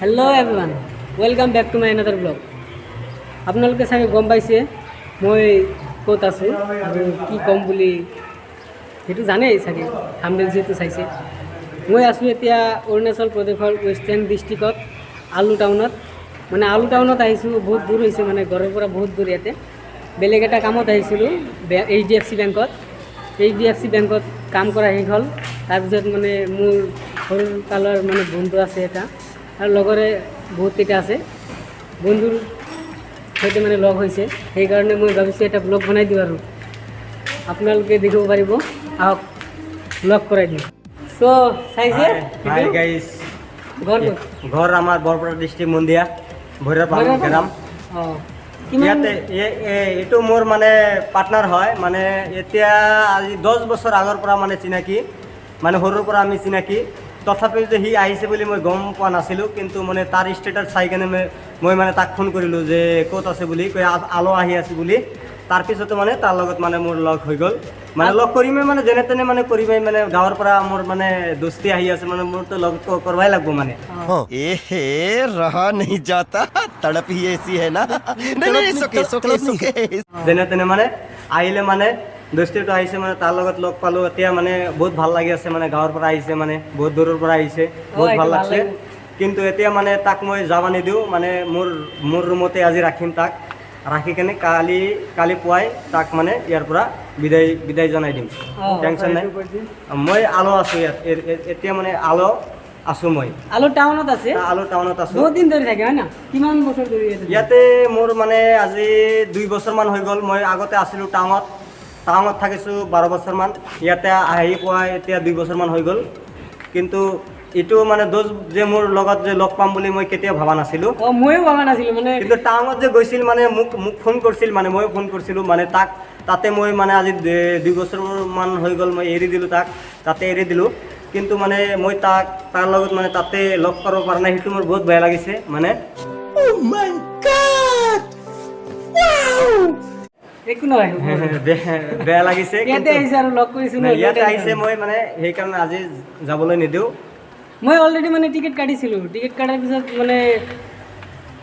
Hello everyone, welcome back to my another vlog. আপোনালোকে চাগে গম পাইছে মই ক'ত আছোঁ আৰু কি ক'ম বুলি, সেইটো জানেই চাগে, থাম্বনেইল যিহেতু চাইছে। মই আছোঁ এতিয়া অৰুণাচল প্ৰদেশৰ ৱেষ্টাৰ্ণ ডিষ্ট্ৰিক্টত আলো টাউনত। মানে আলো টাউনত আহিছোঁ, বহুত দূৰ হৈছে, মানে ঘৰৰ পৰা বহুত দূৰ। ইয়াতে বেলেগ এটা কামত আহিছিলোঁ এইচডিএফচি বেংকত। এইচডিএফচি বেংকত কাম কৰা শেষ হ'ল। তাৰপিছত মানে মোৰ সৰু কালৰ মানে বন্ধু আছে এটা আৰু লগৰে বহুতকেইটা আছে, বন্ধুৰ সৈতে মানে লগ হৈছে। সেইকাৰণে মই ভাবিছোঁ এটা ব্লগ বনাই দিওঁ আৰু আপোনালোকে দেখিব পাৰিব। আহক, লগ কৰাই দিওঁ। চ' চাইছে। Hi guys. ঘৰ ক'ত? ঘৰ আমাৰ বৰপেটা ডিষ্ট্ৰিক্ট, মন্দিয়া, ভৈৰৱ গ্ৰাম। অঁ, কিমান? ইয়াতে এইটো মোৰ মানে পাৰ্টনাৰ হয়। মানে এতিয়া আজি 10 বছৰ আগৰ পৰা মানে চিনাকি, মানে সৰুৰ পৰা আমি চিনাকি। তথাপিও যে সি আহিছে বুলি মই গম পোৱা নাছিলোঁ। কিন্তু মানে তাৰ ষ্টেটাছ চাই কেনে মই মানে তাক ফোন কৰিলোঁ যে ক'ত আছে বুলি, কৈ আলো আহি আছে বুলি। তাৰপিছতে মানে তাৰ লগত মানে মোৰ লগ হৈ গ'ল। মানে লগ কৰিমেই, মানে যেনে তেনে মানে কৰিমেই। মানে গাঁৱৰ পৰা মোৰ মানে দোস্তি আহি আছে, মানে মোৰতো লগ কৰবাই লাগিব মানে। एहे, रहा नहीं जाता, तड़प ही ऐसी है ना। नहीं नहीं, सुके सुके सुके। যেনে তেনে মানে আহিলে, মানে দোস্তিটো আহিছে, মানে তাৰ লগত লগ পালোঁ। এতিয়া মানে বহুত ভাল লাগি আছে। মানে গাঁৱৰ পৰা আহিছে, মানে বহুত দূৰৰ পৰা আহিছে, বহুত এইটো ভাল ভাল লাগছে। লাগিব। কিন্তু এতিয়া মানে তাক মই যাব নিদিওঁ। মানে মোৰ ৰুমতে আজি ৰাখিম তাক। ৰাখি কেনে কালি কালি পুৱাই তাক মানে ইয়াৰ পৰা বিদায় বিদায় জনাই দিম। টেনশ্যন নাই। মই আলো আছোঁ ইয়াত। এতিয়া মানে আলো আছোঁ মই। আলো টাউনত আছে। আলো টাউনত আছোঁ। বহুত দিন ধৰি থাকে, হয় না? কিমান বছৰ ধৰি ইয়াতে থাকে? ইয়াতে মোৰ মানে আজি 2 বছৰমান হৈ গ'ল। মই আগতে আছিলোঁ টাৱাঙত। টাৱাঙত থাকিছোঁ 12 বছৰমান। ইয়াতে আহি পোৱা এতিয়া 2 বছৰমান হৈ গ'ল। কিন্তু এইটো মানে দোস্ত যে মোৰ লগত যে লগ পাম বুলি মই কেতিয়াও ভবা নাছিলোঁ। অঁ, ময়ো ভবা নাছিলোঁ মানে। কিন্তু টাৱাঙত যে গৈছিল, মানে মোক মোক ফোন কৰিছিল, মানে ময়ো ফোন কৰিছিলোঁ মানে তাক। তাতে মই মানে আজি 2 বছৰমান হৈ গ'ল, মই এৰি দিলোঁ তাক, তাতে এৰি দিলোঁ। কিন্তু মানে মই তাক তাৰ লগত মানে তাতে লগ কৰিব পৰা নাই, সেইটো মোৰ বহুত বেয়া লাগিছে মানে। একো নহয়। বেয়া বেয়া লাগিছে। ইয়াতে কিন্তু আহিছে আৰু লগ কৰিছোঁ ন। নাই, ইয়াতে আহিছে, মই মানে সেইকাৰণে আজি যাবলৈ নিদিওঁ। মই অলৰেডি মানে টিকেট কাটিছিলোঁ। টিকেট কটাৰ পিছত মানে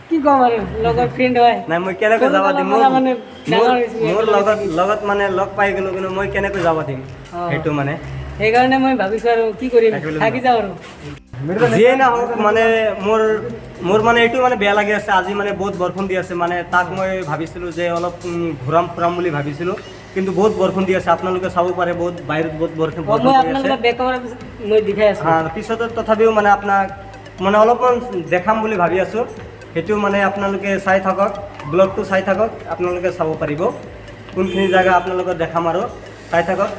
কি ক'ম আৰু, লগৰ ফ্ৰেণ্ড হয়। নাই, মই কেনেকৈ যাব দিম? মোৰ সৰুকালৰ পৰা মানে মোৰ ডাঙৰ হৈছোঁ, মোৰ একেলগে লগত থাকিছোঁ। লগত মানে লগ পাই গ'লো, কিন্তু মই কেনেকৈ যাব দিম? সেইটো মানে। সেইকাৰণে মই ভাবিছোঁ আৰু কি কৰিম, থাকিবলৈ থাকি যাওঁ আৰু। যিয়ে নহওক, মানে মোৰ মোৰ মানে এইটো মানে বেয়া লাগি আছে। আজি মানে বহুত বৰষুণ দি আছে। মানে তাক মই ভাবিছিলোঁ যে অলপ ঘূৰাম ফুৰাম বুলি ভাবিছিলোঁ, কিন্তু বহুত বৰষুণ দি আছে। আপোনালোকে চাব পাৰে, বহুত বাহিৰত বহুত বৰষুণ অঁ, মই বৰষুণ দি আছে। আপোনালোকক বেক কৰাৰ পিছত মই দেখাই আছোঁ। হা, পিছতে তথাপিও মানে আপোনাক মানে অলপমান দেখাম বুলি ভাবি আছোঁ। সেইটো মানে আপোনালোকে চাই থাকক, ব্লগটো চাই থাকক, আপোনালোকে চাব পাৰিব কোনখিনি জেগা আপোনালোকক দেখাম। আৰু চাই থাকক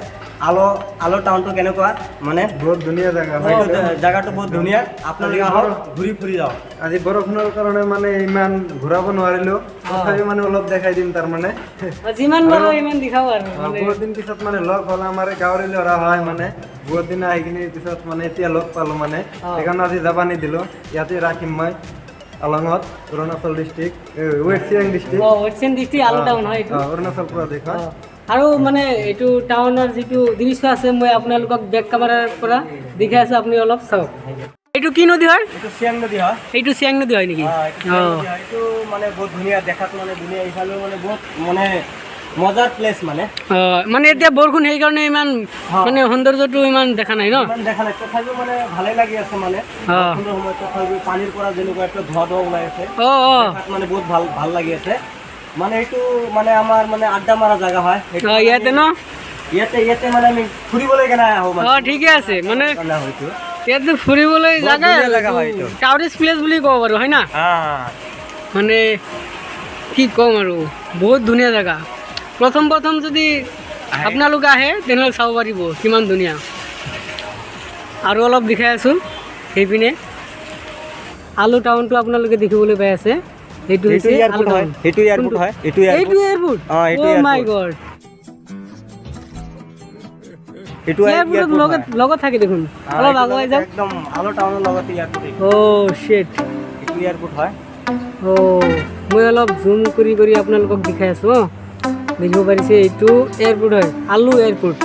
আলো আলো টাউনটো কেনেকুৱা মানে। বহুত ধুনীয়া জেগা হয়। সেইটো জেগাটো বহুত ধুনীয়া। আপোনালোকে আহক, ঘূৰি ফুৰি যাওক। আজি বৰষুণৰ কাৰণে মানে ইমান ঘূৰাব নোৱাৰিলো, তথাপি মানে অলপ দেখাই দিম তাৰমানে। অঁ, যিমান পাৰোঁ ইমান দেখাওঁ আৰু মানে। বহুত দিন পিছত মানে লগ হ'ল। আমাৰ গাঁৱৰে ল'ৰা হয়। মানে বহুত দিন আহি কিনি পিছত মানে এতিয়া লগ পালো মানে। সেইকাৰণে আজি যাব নিদিলো, ইয়াতে ৰাখিম মই আলঙত, Arunachal district, west Siang district. অঁ, west Siang district, Aalo town হয় এইটো। অৰুণাচল প্ৰদেশ হয়। অঁ, আৰু মানে এইটো টাউনৰ যিটো দৃশ্য আছে, মই আপোনালোকক বেক কেমেৰাৰ পৰা দেখাই আছোঁ, আপুনি অলপ চাওক। এইটো কি নদী হয়? এইটো চিয়াং নদী হয়। এইটো চিয়াং নদী হয় নেকি? এইটো চিয়াং নদী হয়। এইটো মানে বহুত ধুনীয়া দেখাত, মানে ধুনীয়া। ইফালেও মানে বহুত মানে মজাৰ প্লেচ মানে। অঁ, মানে এতিয়া বৰষুণ, সেইকাৰণে ইমান মানে সৌন্দৰ্যটো ইমান দেখা নাই ন? ইমান দেখা নাই, তথাপিও মানে ভালে লাগি আছে মানে। বৰষুণৰ সময়ত তথাপিও পানীৰ পৰা যেনেকুৱা একটা ধোঁৱা ধোঁৱা ওলাই আছে, অঁ অঁ দেখাত মানে বহুত ভাল ভাল লাগি আছে। মানে এইটো মানে আমাৰ মানে আড্ডা মাৰা জেগা হয় সেইটো। অঁ, ইয়াতে ন? ইয়াতে ইয়াতে মানে আমি ফুৰিবলৈ কেনে আহোঁ মানে। অঁ, ঠিকে আছে মানে। কাৰণে হয়তো ইয়াতে ফুৰিবলৈ বহুত জাগা। ধুনীয়া জেগা হয় এইটো। টাউৰিষ্ট প্লেচ বুলি ক'ব পাৰোঁ, হয় না? মানে কি ক'ম আৰু, বহুত ধুনীয়া জেগা। প্ৰথম প্ৰথম যদি আপোনালোক আহে, তেনেহ'লে চাব পাৰিব কিমান ধুনীয়া। আৰু অলপ দেখাই আছোঁ। সেইপিনে আলো টাউনটো আপোনালোকে দেখিবলৈ পাই আছে। সেইটো সেইটো হৈছে আলো এয়াৰপোৰ্ট হয়। টাউন। সেইটো এয়াৰপোৰ্ট হয়, এইটো এইটো এয়াৰপোৰ্ট। এয়াৰপোৰ্ট? অঁ, এইটো অ' মাই এয়াৰপোৰ্ট। গড! এইটো এয়াৰপোৰ্টত এয়াৰপোৰ্ট লগত হয়। লগত থাকে দেখোন। অলপ এইটো আগুৱাই লগতে যাওক। একদম আলো টাউনৰ লগতে এয়াৰপোৰ্ট এইটো। অ' শ্বিট! এইটো এয়াৰপোৰ্ট হয়। অ', মই অলপ জুম কৰি কৰি আপোনালোকক দেখাই আছোঁ। অঁ, দেখিব পাৰিছে, এইটো এয়াৰপোৰ্ট হয়, আলো এয়াৰপোৰ্ট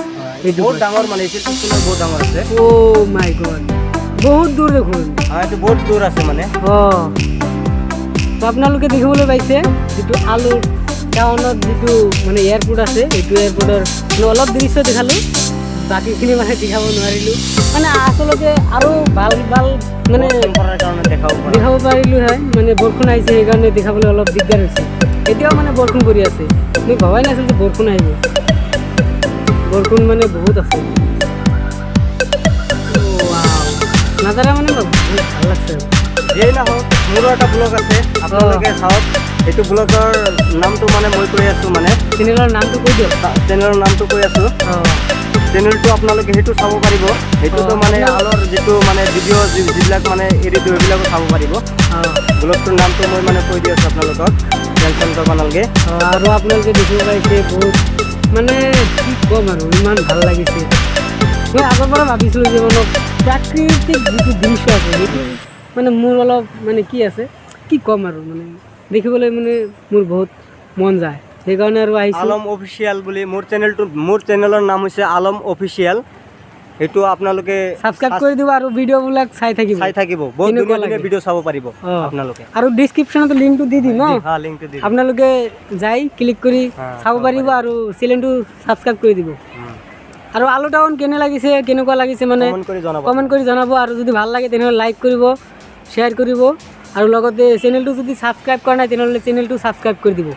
এইটো। বহুত ডাঙৰ, মানে এইটো বহুত ডাঙৰ আছে। অ' মাই গড! বহুত দূৰ দেখোন। অঁ, এইটো বহুত দূৰ আছে মানে। অঁ, তো আপোনালোকে দেখিবলৈ পাইছে, যিটো আলোৰ টাউনত যিটো মানে এয়াৰপৰ্ট আছে, এইটো এয়াৰপৰ্টৰ মানে অলপ দৃশ্য দেখালোঁ, বাকীখিনি মানে দেখাব নোৱাৰিলোঁ। মানে আচলতে আৰু ভাল ভাল মানে বৰষুণ পৰাৰ কাৰণে দেখাব পৰা দেখাব পাৰিলোঁ হয়, মানে বৰষুণ আহিছে, সেইকাৰণে দেখাবলৈ অলপ দিগদাৰ হৈছে। এতিয়াও মানে বৰষুণ পৰি আছে। মই ভবাই নাছিলোঁ যে বৰষুণ আহিব। বৰষুণ মানে বহুত আছে। Wow! নাজাৰা মানে বহুত ভাল লাগছে আৰু। যিয়েই নহওক, মোৰো এটা ব্লগ আছে, আপোনালোকে চাওক। সেইটো ব্লগৰ নামটো মানে মই কৈ আছোঁ মানে। চেনেলৰ নামটো কৈ দিয়ক। চেনেলৰ নামটো কৈ আছোঁ। চেনেলটো আপোনালোকে সেইটো চাব পাৰিব। সেইটোতো মানে আলৰ যিটো মানে ভিডিঅ' যিবিলাক মানে এৰি দিওঁ, সেইবিলাকো চাব পাৰিব। ব্লগটোৰ নামটো মই মানে কৈ দি আছোঁ আপোনালোকক, টেনশ্যন কৰিব নালাগে। অঁ, আৰু আপোনালোকে দেখিব পাইছে, বহুত মানে কি ক'ম আৰু, ইমান ভাল লাগিছে। মই আগৰ পৰা ভাবিছিলোঁ যে মানে প্ৰাকৃতিক যিটো দৃশ্য আছে, সেইটো মানে মোৰ অলপ মানে কি আছে, কি ক'ম আৰু, মানে দেখিবলৈ মানে মোৰ বহুত মন যায়, সেইকাৰণে আৰু আহিছোঁ। আলম অফিচিয়েল বুলি মোৰ চেনেলটো, মোৰ চেনেলৰ নাম হৈছে আলম অফিচিয়েল। সেইটো আপোনালোকে ছাবস্ক্ৰাইব কৰি দিব আৰু ভিডিঅ'বিলাক চাই থাকিব। চাই থাকিব, বহুত কেনেকুৱা ধুনীয়া ধুনীয়া লাগে। ভিডিঅ' চাব পাৰিব আপোনালোকে। আৰু ডিছক্ৰিপশ্যনত লিংকটো দি দিম ন? হা, লিংকটো দি দিম। আপোনালোকে যাই ক্লিক কৰি চাব চাব পাৰিব আৰু চেনেলটো ছাবস্ক্ৰাইব কৰি দিব। আৰু আলো টাউন কেনে লাগিছে, কেনেকুৱা লাগিছে মানে কমেণ্ট কৰি জনাব। কমেণ্ট কৰি জনাব। আৰু যদি ভাল লাগে তেনেহ'লে লাইক কৰিব, শ্বেয়াৰ কৰিব আৰু লগতে চেনেলটো যদি ছাবস্ক্ৰাইব কৰা নাই, তেনেহ'লে চেনেলটো ছাবস্ক্ৰাইব কৰি দিব।